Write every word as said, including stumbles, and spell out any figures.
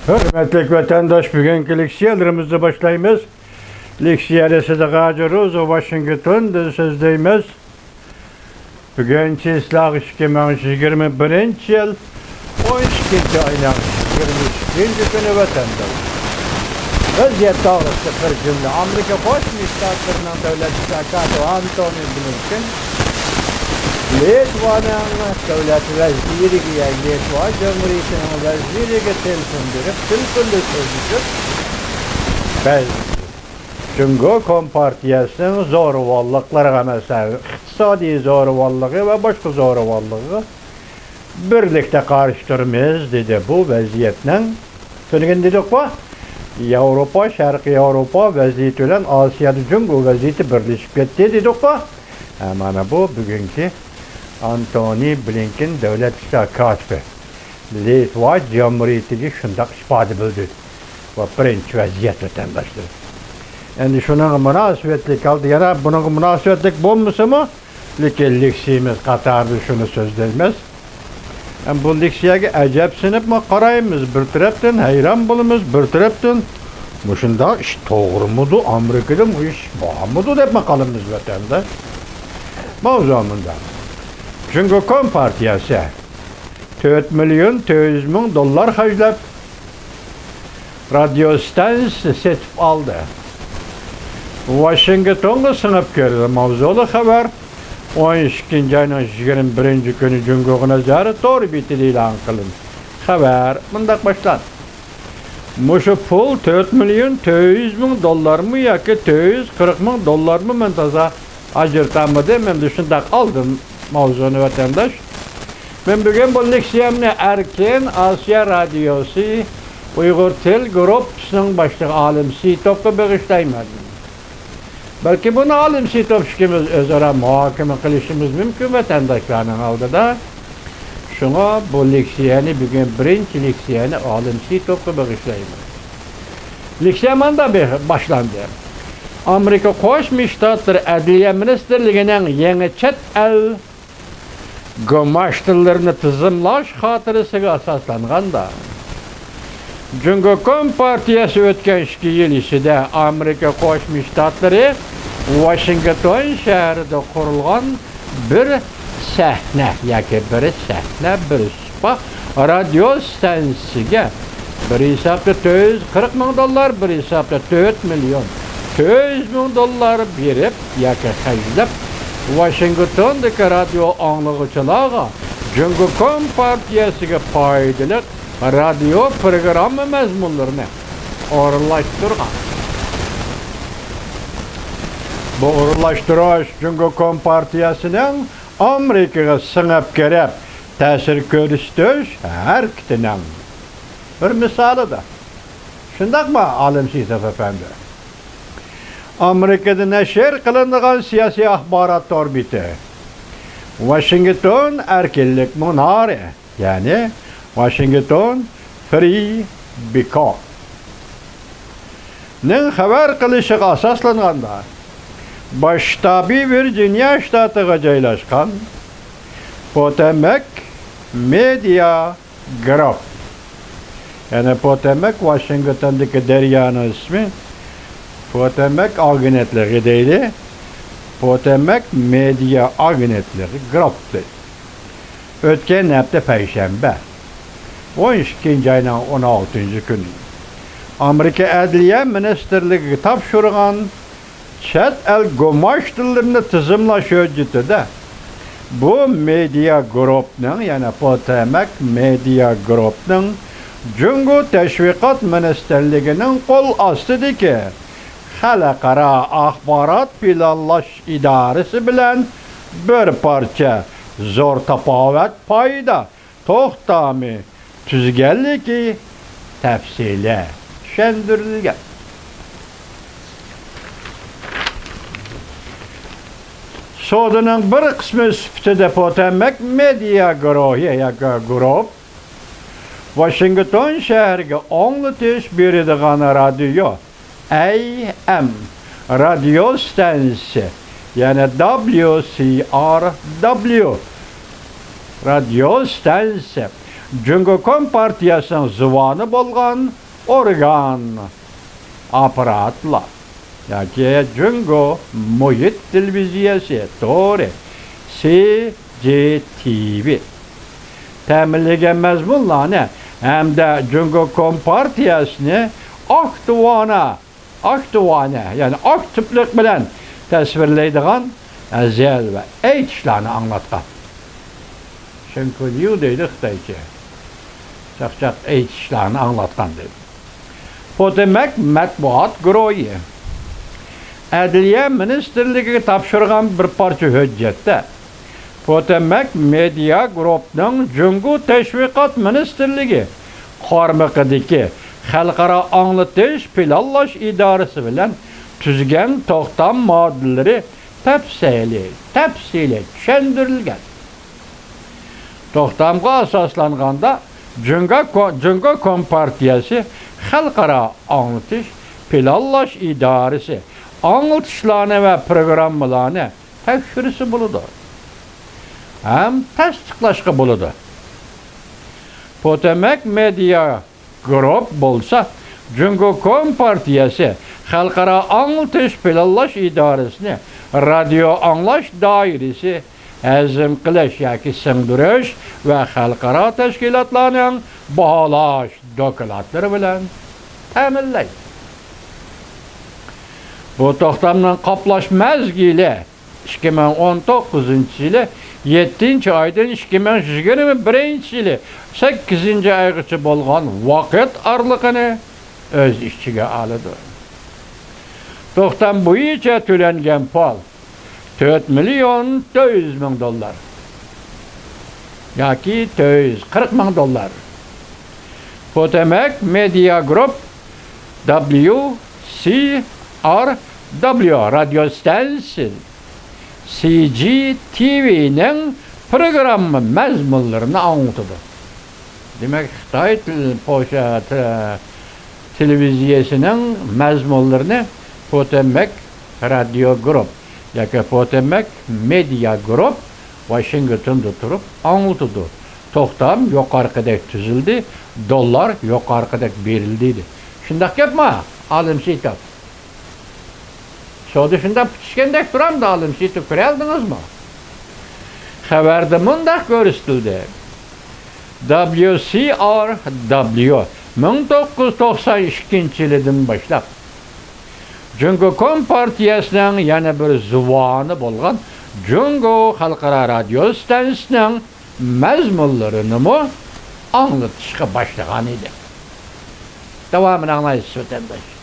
ھۆرمەتلىك ۋەتەنداش، بۈگۈنكى لېكسىيەلىرىمىزنى باشلايمىز. لېكسىيەنى سىدىق ھاجى روزى ۋاشىنگتوندىن سۆزلەيمىز. بۈگۈن چىسلاغ ئىككى مىڭ يىگىرمە بىرىنچى يىل، ئون ئىككىنچى ئاينىڭ يىگىرمە ئىككىنچى كۈنى ۋەتەنداش. ۋەزىيەت توغرىسىدا بىر جۈملە. ئامېرىكا قوشما شتاتلىرىنىڭ دۆلەت ئىشلار كاتىپى ئانتونى بلىنكېن لىتۋانىڭ دۆلەت ۋەزىرىگە، يەنى لىتۋا جۇمھۇرىيىتىنىڭ ۋەزىرىگە تېلېفون بېرىپ، تېلېفوندا سۆزلىشىپ، بەزى جۇڭگو كومپارتىيەسىنىڭ زورىۋاللىقلىرىغا، مەسىلەن، ئىقتىسادىي زورىۋاللىقى ۋە باشقا زورىۋاللىقىغا بىرلىكتە قارشى تۇرىمىز، دېدى. بۇ ۋەزىيەتنىڭ، تۈنۈگۈن دېدۇققۇ، ياۋروپا، شەرقىي ياۋروپا ۋەزىيىتى بىلەن ئاسىيادا جۇڭگو ۋەزىيىتى بىرلىشىپ كەتتى، دېدۇققۇ. ھە، مانا بۇ بۈگۈنكى ئانتونى بلىنكېن دۆلەت ئىشلار كاتىپى لىتۋا جۇمھۇرىيىتىگە شۇنداق ئىپادە بىلدۈردى. ۋە بىرىنچى ۋەزىيەت، ۋەتەنداشلىرىم. ئەمدى شۇنىڭغا مۇناسىۋەتلىك ھالدا، يەنە بۇنىڭغا مۇناسىۋەتلىك بولمىسىمۇ، لېكىن لېكسىيىمىز قاتارىدا شۇنى سۆزلەيمىز. ھەم بۇ لېكسىيەگە ئەجەبسىنىپمۇ قارايمىز، بىر تەرەپتىن ھەيران بولىمىز، بىر تەرەپتىن مۇشۇنداق ئىش توغرىمىدۇ، ئامېرىكىدا مۇ ئىش بارمىدۇ دەپمۇ قالىمىز، ۋەتەنداش. ماۋزۇ مۇنداق. جۇڭگو كومپارتىيەسى تۆت مىليون تۆت يۈز مىڭ دوللار خەجلەپ، رادىيو ستانسىسى سېتىپ ئالدى. ۋاشىنگتونغا سىڭىپ كىردى. ماۋزۇلۇق خەۋەر ئون ئىككىنچى ئاينىڭ يىگىرمە بىرىنچى كۈنى جۇڭگو نازارىتى تور بېتىدە ئېلان قىلىندى. خەۋەر مۇنداق باشلاندى. مۇشۇ پۇل تۆت مىليون تۆت يۈز مىڭ دوللارمۇ ياكى تۆت يۈز قىرىق مىڭ دوللارمۇ، مەن تازا ئاجرىتالمىدىم، ئەمدى شۇنداق ئالدىم ماۋزۇنى، ۋەتەنداش. مەن بۈگۈن بۇ لېكسىيەمنى ئەركىن ئاسىيا رادىيوسى ئۇيغۇر تىل گۇرۇپپىسىنىڭ باشلىقى ئالىم سېيىتوفقا بېغىشلايمەن. بەلكى بۇنى ئالىم سېيىتوف ئىككىمىز ئۆزئارا مۇھاكىمە قىلىشىمىز مۇمكىن ۋەتەنداشلارنىڭ ئالدىدا. شۇڭا بۇ لېكسىيەنى، بۈگۈن بىرىنچى لېكسىيەنى ئالىم سېيىتوفقا بېغىشلايمەن. لېكسىيە ماندا بېغ-، باشلاندى. ئامېرىكا قوشما شتاتلىرى ئەدلىيە مىنىستىرلىكىنىڭ يېڭى چەت ئەل گۇماشتىلىرىنى تىزىملاش خاتىرىسىگە ئاساسلانغاندا، جۇڭگو كومپارتىيەسى ئۆتكەن ئىككى يىل ئىچىدە ئامېرىكا قوشما شتاتلىرى ۋاشىنگتون شەھىرىدە قۇرۇلغان بىر سەھنە ياكى بىر سەھنە، بىر سۇپا رادىيو ستانسىسىگە بىر ھېسابتا تۆت يۈز قىرىق مىڭ دوللار، بىر ھېسابتا تۆت مىليون تۆت يۈز مىڭ دوللار بېرىپ ياكى خەجلەپ، ۋاشىنگتوندىكى رادىيو ئاڭلىغۇچىلارغا جۇڭگو كومپارتىيەسىگە پايدىلىق رادىيو پروگرامما مەزمۇنلىرىنى ئورۇنلاشتۇرغان. بۇ ئورۇنلاشتۇرۇش جۇڭگو كومپارتىيەسىنىڭ ئامېرىكىغا سىڭىپ كىرىپ، تەسىر كۆرسىتىش ھەرىكىتىنىڭ بىر مىسالىدۇر. شۇنداقمۇ، ئالىم سېيىتوف ئەپەندى؟ ئامېرىكىدا نەشر قىلىنىدىغان سىياسىي ئاخبارات تور بېتى، ۋاشىنگتون ئەركىنلىك مۇنارى، يەنى ۋاشىنگتون فرى بىكوپ نىڭ خەۋەر قىلىشىغا ئاساسلانغاندا، باش شتابى ۋىرجىنىيە شتاتىغا جايلاشقان پوتەمەك مېدىيا گۇرۇپ، يەنى پوتەمەك ۋاشىنگتوندىكى دەريانىڭ ئىسمى، پوتەمەك ئاگېنتلىقى دەيلى، پوتەمەك مېدىيا ئاگېنتلىقى گۇرۇپ دەيدۇ. ئۆتكەن ھەپتە پەيشەنبە، ئون ئىككىنچى ئاينىڭ ئون ئالتىنچى كۈنى ئامېرىكا ئەدلىيە مىنىستىرلىكىگە تاپشۇرغان چەت ئەل گۇماشتىلىرىنى تىزىملاش ھۆججىتىدە بۇ مېدىيا گۇرۇپنىڭ، يەنى پوتەمەك مېدىيا گۇرۇپنىڭ جۇڭگو تەشۋىقات مىنىستىرلىكىنىڭ قول ئاستىدىكى خەلقئارا ئاخبارات پىلانلاش ئىدارىسى بىلەن بىر پارچە زور تاپاۋەت پايدا توختامى تۈزگەنلىكى تەپسىلىي چۈشەندۈرۈلگەن. سودىنىڭ بىر قىسمى سۈپىتىدە پوتەمەك مېدىيا گۇرۇھى ياكى گۇرۇپ ۋاشىنگتون شەھىرىگە ئاڭلىتىش بېرىدىغان رادىيو، ئەي ئېم، رادىيو ستانسىسى، يەنى دابليۇ سى ئار دابليۇ رادىيو ستانسىسى، جۇڭگو كومپارتىيەسىنىڭ زۇۋانى بولغان ئورگان، ئاپپاراتلار ياكى جۇڭگو مۇھىت تېلېۋىزىيەسى تورى، سى جى تى ۋى، تەمىنلىگەن مەزمۇنلارنى ھەمدە جۇڭگو كومپارتىيەسىنى ئاكتىۋانە، ئاكتىۋانە، يەنى ئاكتىپلىق بىلەن تەسۋىرلەيدىغان ھەزەل ۋە ئېيتىشلارنى ئاڭلاتقان. شېنكۇليۇ دەيدۇ خىتايچە. چاقچاق ئېيتىشلارنى ئاڭلاتقان دەيدۇ. پوتېمەك مەتبۇئات گۇرۇھى ئەدلىيە مىنىستىرلىكىگە تاپشۇرغان بىر پارچە ھۆججەتتە، پوتېمەك مېدىيا گۇرۇپنىڭ جۇڭگو تەشۋىقات مىنىستىرلىكى قارمىقىدىكى خەلقئارا ئاڭلىتىش پىلانلاش ئىدارىسى بىلەن تۈزگەن توختام ماددىلىرى تەپسىلىي، تەپسىلىي چۈشەندۈرۈلگەن. توختامغا ئاساسلانغاندا، جۇڭگو، جۇڭگو كومپارتىيەسى خەلقئارا ئاڭلىتىش پىلانلاش ئىدارىسى ئاڭلىتىشلارنى ۋە پروگراممىلارنى تەكشۈرسە بولىدۇ ھەم تەستىقلاشقا بولىدۇ. پوتېمەك مېدىيا گۇرۇپ بولسا، جۇڭگو كومپارتىيەسى خەلقئارا ئاڭلىتىش پىلانلاش ئىدارىسىنى رادىيو ئاڭلاش دائىرىسى، ھەزىم قىلىش ياكى سىڭدۈرۈش ۋە خەلقئارا تەشكىلاتلارنىڭ باھالاش دوكلاتلىرى بىلەن تەمىنلەيدۇ. بۇ توختامنىڭ قاپلاش مەزگىلى ئىككى مىڭ ئون توققۇزىنچى يىلى يەتتىنچى ئايدىن ئىككى مىڭ يىگىرمە بىرىنچى يىلى سەككىزىنچى ئايغىچە بولغان ۋاقىت ئارىلىقىنى ئۆز ئىچىگە ئالىدۇ. توختام بويىچە تۆلەنگەن پال تۆت مىليون تۆت يۈز مىڭ دوللار ياكى تۆت يۈز قىرىق مىڭ دوللار. پوتېمەك مېدىيا گۇرۇپ دابليۇ سى ئار دابليۇ رادىيو ستانسىيە، سى جى تى ۋىنىڭ پروگرامما مەزمۇنلىرىنى ئاڭلىتىدۇ. دېمەك، خىتاي تېل-، پوشا-، تې-، تېلېۋىزىيەسىنىڭ مەزمۇنلىرىنى پوتېمەك رادىيو گۇرۇپ ياكى پوتېمەك مېدىيا گۇرۇپ ۋاشىنگتوندا تۇرۇپ ئاڭلىتىدۇ. توختام يۇقىرىقىدەك تۈزۈلدى، دوللار يۇقىرىقىدەك بېرىلدى دېدى. شۇنداق گەپما، ئالىم سېيىتوف؟ سودا شۇنداق پۈتۈشكەندەك تۇرامدۇ، ئالىم سېيىتوف، كۆرەلدىڭىزمۇ؟ خەۋەردە مۇنداق كۆرسىتىلدى. دابليۇ سى ئار دابليۇ مىڭ توققۇز يۈز توقسان ئىككىنچى يىلىدىن باشلاپ، جۇڭگو كومپارتىيەسىنىڭ يەنە بىر زۇۋانى بولغان جۇڭگو خەلقئارا رادىيو ئىستانسىسىنىڭ مەزمۇنلىرىنىمۇ ئاڭلىتىشقا باشلىغان ئىدى. داۋامىنى ئاڭلايسىز، ۋەتەنداش.